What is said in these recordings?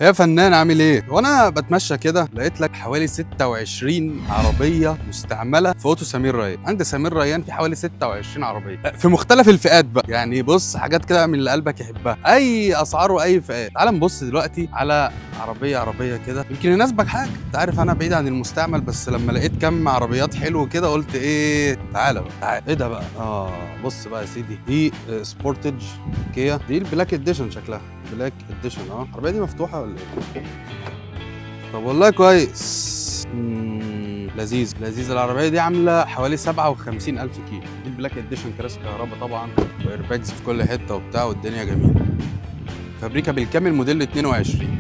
يا فنان عامل ايه؟ وانا بتمشى كده لقيت لك حوالي 26 عربية مستعملة في اوتو سمير ريان. عند سمير ريان في حوالي 26 عربية في مختلف الفئات بقى، يعني بص حاجات كده من اللي قلبك يحبها، اي اسعار واي فئات. تعال نبص دلوقتي على عربية عربية كده يمكن يناسبك حاجة. انت عارف انا بعيد عن المستعمل، بس لما لقيت كم عربيات حلو كده قلت ايه، تعالى بقى تعالى. ايه ده بقى؟ بص بقى يا سيدي، دي سبورتج كيا، دي ال black edition، شكلها black edition. العربية دي مفتوحة ولا ايه؟ طب والله كويس. لذيذ لذيذ. العربية دي عامله حوالي 57,000 كيلو. دي ال black edition، كراسي كهرباء طبعا و airbags في كل حتة وبتاع، والدنيا جميلة. فابريكا بالكامل، موديل 22.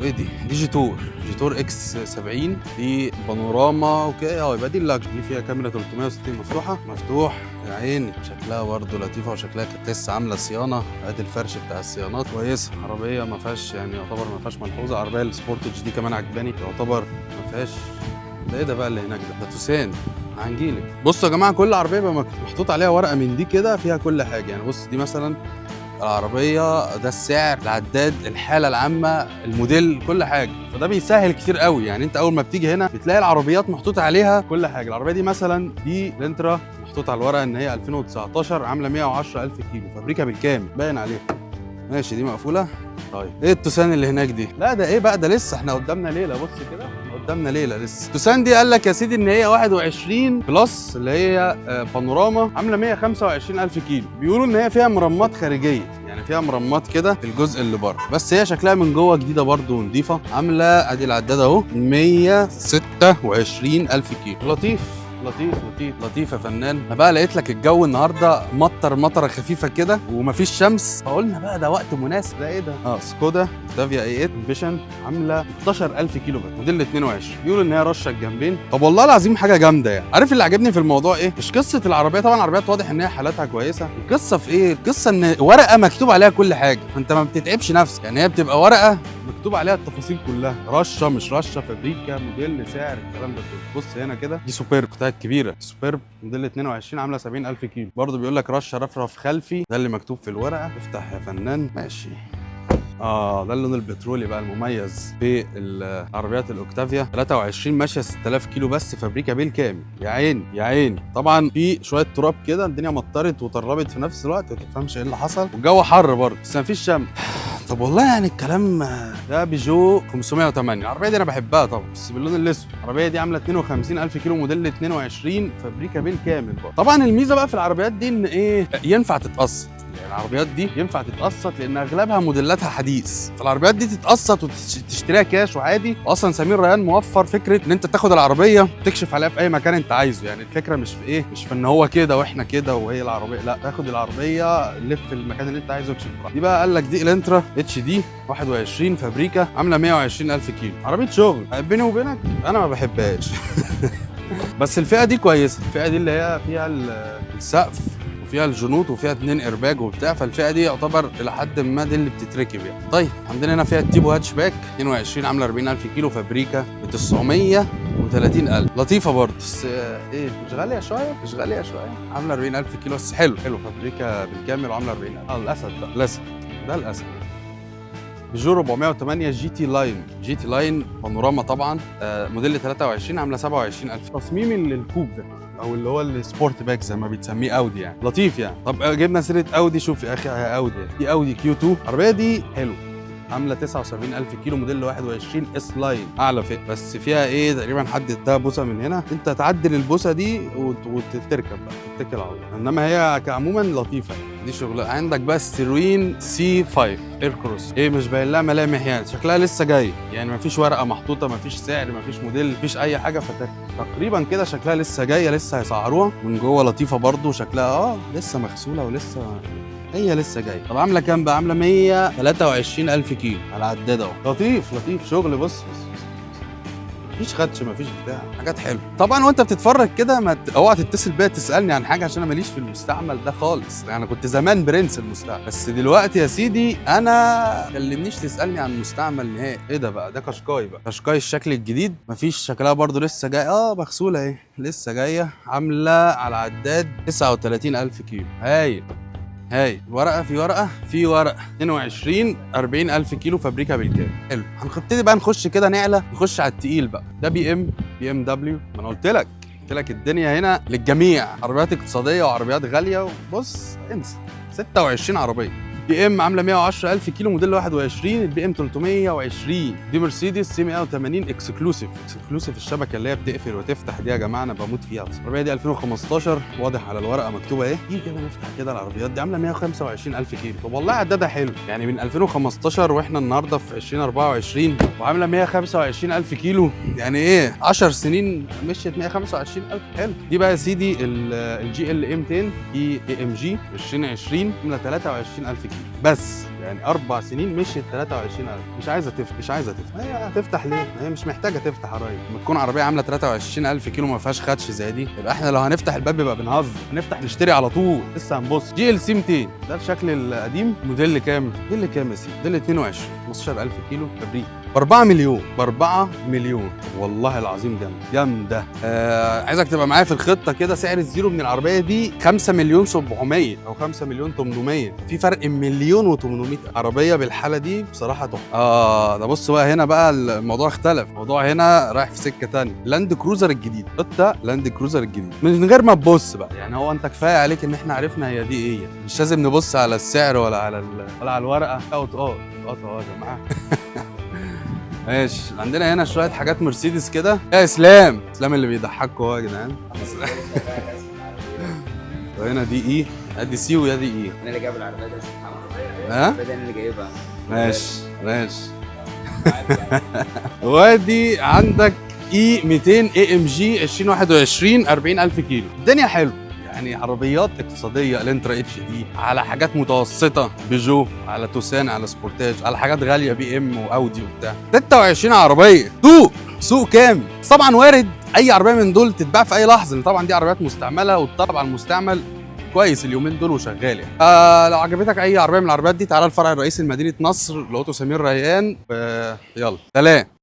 وايه دي؟ دي جيتور، جيتور X 70، دي بانوراما وكده. يبقى دي ال luxury. دي فيها كاميرا 360 مفتوحة، مفتوح يا عيني. شكلها برضه لطيفة وشكلها كانت لسه عامله صيانه. ادي الفرش بتاع الصيانات. كويسة عربيه، ما فيهاش يعني يعتبر ما فيهاش ملحوظه. عربية السبورتج دي كمان عجباني، يعتبر ما فيهاش. ده ايه ده بقى اللي هناك ده؟ ده توسان. هنجيلك. بصوا يا جماعه، كل عربية بقى محطوط عليها ورقة من دي كده فيها كل حاجة. يعني بص دي مثلا العربية، ده السعر، العداد، الحالة العامة، الموديل، كل حاجة. فده بيسهل كتير قوي. يعني انت اول ما بتيجي هنا بتلاقي العربيات محطوط عليها كل حاجة. العربية دي مثلا، دي الانترا، محطوط على الورقة ان هي 2019، عاملة 110,000 كيلو، فابريكا بالكامل باين عليها. ماشي، دي مقفولة. طيب ايه التوسان اللي هناك دي؟ لا ده ايه بقى ده؟ لسه احنا قدامنا ليلة. بص كده قدامنا ليلة لسه. التوسان دي قال لك يا سيدي ان هي 21 plus، اللي هي بانوراما، عامله 125,000 كيلو. بيقولوا ان هي فيها مرمات خارجيه، يعني فيها مرمات كده في الجزء اللي بره، بس هي شكلها من جوه جديدة برده ونضيفه. عامله ادي العداد اهو 126,000 كيلو. لطيف لطيف لطيف لطيف يا فنان. انا بقى لقيت لك الجو النهارده مطر، مطره خفيفة كده ومفيش شمس، فقلنا بقى ده وقت مناسب. ده ايه ده؟ سكودا اوكتافيا A8 Ambition، عامله 16,000 كيلو بس، موديل 22. بيقولوا ان هي رشه الجنبين. طب والله العظيم حاجة جامدة. يعني عارف اللي عجبني في الموضوع ايه؟ مش قصة العربيه، طبعا العربيات واضح ان هي حالتها كويسه. القصة في ايه؟ القصة ان ورقة مكتوب عليها كل حاجه، فانت ما بتتعبش نفسك. يعني هي بتبقى ورقة مكتوب عليها التفاصيل كلها، رشه مش رشه، فابريكا، موديل، سعر، الكلام ده كله. بص هنا كده، دي سوبرب بتاعت كبيره، سوبرب موديل 22، عامله 70,000 كيلو برضه. بيقول لك رشه رفرف خلفي، ده اللي مكتوب في الورقه. افتح يا فنان. ماشي. ده اللون البترولي بقى المميز في العربيات الاوكتافيا. 23، ماشية 6000 كيلو بس، فابريكا بالكامل. يا عيني يا عيني. طبعا في شوية تراب كده، الدنيا مطرت وتربت في نفس الوقت، ما تفهمش ايه اللي حصل، والجو حر برضه بس مفيش شمس. طب والله يعني الكلام ده. بيجو 508، العربية دي انا بحبها طبعا بس باللون الاسود. العربية دي عامله 52,000 كيلو، موديل 22، فابريكا بالكامل برضه. طبعا الميزة بقى في العربيات دي ان ايه؟ ينفع تتقسط. يعني العربيات دي ينفع تتقسط لان اغلبها موديلاتها حديث، فالعربيات دي تتقسط وتشتريها كاش وعادي. واصلا سمير ريان موفر فكرة ان انت تاخد العربية تكشف عليها في اي مكان انت عايزه. يعني الفكرة مش في ايه، مش في ان هو كده واحنا كده وهي العربيه، لا، تاخد العربية لف المكان اللي انت عايزه واكشف براحتك. دي بقى قال لك دي الانترا HD 21، فابريكا، عامله 120,000 كيلو. عربية شغل. بيني وبينك انا ما بحبهاش بس الفئة دي كويسه. الفئة دي اللي هي فيها السقف وفيها الجنوط وفيها 2 ايرباج وبتاع، فالفئه دي يعتبر الى حد ما دي اللي بتتركب يعني. طيب عندنا هنا فيها تيبو هاتشباك 22، عامله 40,000 كيلو، فابريكا، ب 930,000. لطيفة برضه بس ايه، مش غالية شويه؟ مش غالية شويه؟ عامله 40,000 كيلو بس حلو حلو، فابريكا بالكامل وعامله 40,000. الاسد بقى، الاسد ده، الاسد بيجو 408 GT Line، GT Line بانوراما طبعا، موديل 23، عامله 27,000. تصميم ال coupe ده او اللي هو ال sportback زي ما بتسميه اودي، يعني لطيف يعني. طب جبنا سيره اودي، شوف يا اخي يا اودي، دي اودي Q 2. العربية دي حلو، عامله 79,000 كيلو، موديل 21، S Line، اعلى فئه. بس فيها ايه؟ تقريبا حد اداها بوسه من هنا، انت تعدل البوسه دي وتركب بقى، تتكل على الله. انما هي كعموما لطيفة يعني. دي شغلة. عندك بقى ستروين C 5 Aircross، ايه مش باين لها ملامح، يعني شكلها لسه جاي، يعني مفيش ورقة محطوطه، مفيش سعر، مفيش موديل، مفيش اي حاجه، فتقريبا كده شكلها لسه جايه، لسه هيسعروها. من جوه لطيفة برضو شكلها، لسه مغسوله ولسه هي لسه جاية. طب عامله كام بقى؟ عامله 123,000 كيلو على عداد اهو. لطيف لطيف شغل. بص بص، مفيش خدش، مفيش بتاع، حاجات حلوة. طبعا وانت بتتفرج كده ما اوعى تتصل بيا تسالني عن حاجه، عشان انا ماليش في المستعمل ده خالص. يعني كنت زمان برنس المستعمل، بس دلوقتي يا سيدي انا كلمنيش تسالني عن المستعمل نهائي. ايه ده بقى؟ ده قشقاي بقى، قشقاي الشكل الجديد، مفيش، شكلها برضو لسه جاي، مغسوله اهي، لسه جايه، عامله على عداد 39,000 كيلو. هايل. هاي ورقة في ورقة في ورقة 22 40000 كيلو فابريكا بالكامل. حلو، هنبتدي بقى نخش كده نعلى، نخش على التقيل بقى. ده بي ام، بي ام دبليو. ما انا قلت لك الدنيا هنا للجميع، عربيات اقتصادية وعربيات غالية. بص انسى، 26 عربية. بي ام عامله 110000 كيلو موديل 21، البي ام 320. دي مرسيدس C 180 exclusive، exclusive الشبكة اللي هي بتقفل وتفتح دي يا جماعة، انا بموت فيها بس. العربية دي 2015، واضح على الورقة مكتوبة ايه. دي كده نفتح كده العربيات دي عامله 125000 كيلو. طب والله عدادها حلو يعني، من 2015 واحنا النهارده في 2024 وعامله 125000 كيلو، يعني ايه 10 سنين مشيت 125000. حلو. دي بقى يا سيدي ال GLA 200 دي AMG 2020، عامله 23000 كيلو بس، يعني 4 سنين مشيت 23000. مش عايزه تفتح، مش عايزه تفتح. هي هتفتح ليه؟ هي مش محتاجه تفتح يا راجل. لما تكون عربية عامله 23000 كيلو ما فيهاش خدش زي دي، يبقى احنا لو هنفتح الباب يبقى بنهزر، هنفتح نشتري على طول. لسه هنبص. GLC 200 ده الشكل القديم، موديل كام؟ موديل كام يا سيدي؟ موديل 22، 15000 كيلو فابريكا، ب 4 مليون، ب 4 مليون. والله العظيم جامدة جامده. عايزك تبقى معايا في الخطة كده. سعر الزيرو من العربية دي 5 مليون 700 او 5 مليون 800، في فرق مليون و800. عربية بالحالة دي بصراحة تحفة. ده بص بقى هنا بقى الموضوع اختلف، الموضوع هنا رايح في سكة ثانية. لاند كروزر الجديد، تويوتا لاند كروزر الجديد، من غير ما تبص بقى يعني، هو انت كفاية عليك ان احنا عرفنا هي دي ايه يعني. مش لازم نبص على السعر ولا على الورقة. اوت اه اه يا جماعة. ماشي، عندنا هنا شوية حاجات مرسيدس كده. يا اسلام، اسلام اللي بيضحكوا اهو يا جدعان. وهنا دي E، ادي C ويا دي E. انا اللي جايب العربية دي يا سيدي محمد. ها؟ العربية دي انا اللي جايبها. ماشي ماشي. وادي عندك E 200 AMG 2021، 40000 كيلو. الدنيا حلو يعني، عربيات اقتصادية الانترا HD، على حاجات متوسطه بيجو، على توسان، على سبورتاج، على حاجات غالية بي ام واودي وبتاع. 26 عربيه، سوق سوق كامل. طبعا وارد اي عربية من دول تتباع في اي لحظه، لان طبعا دي عربيات مستعملة والطلب على المستعمل كويس اليومين دول وشغال يعني. لو عجبتك اي عربية من العربيات دي تعالى الفرع الرئيسي لمدينة نصر لاوتو سمير ريان. يلا سلام.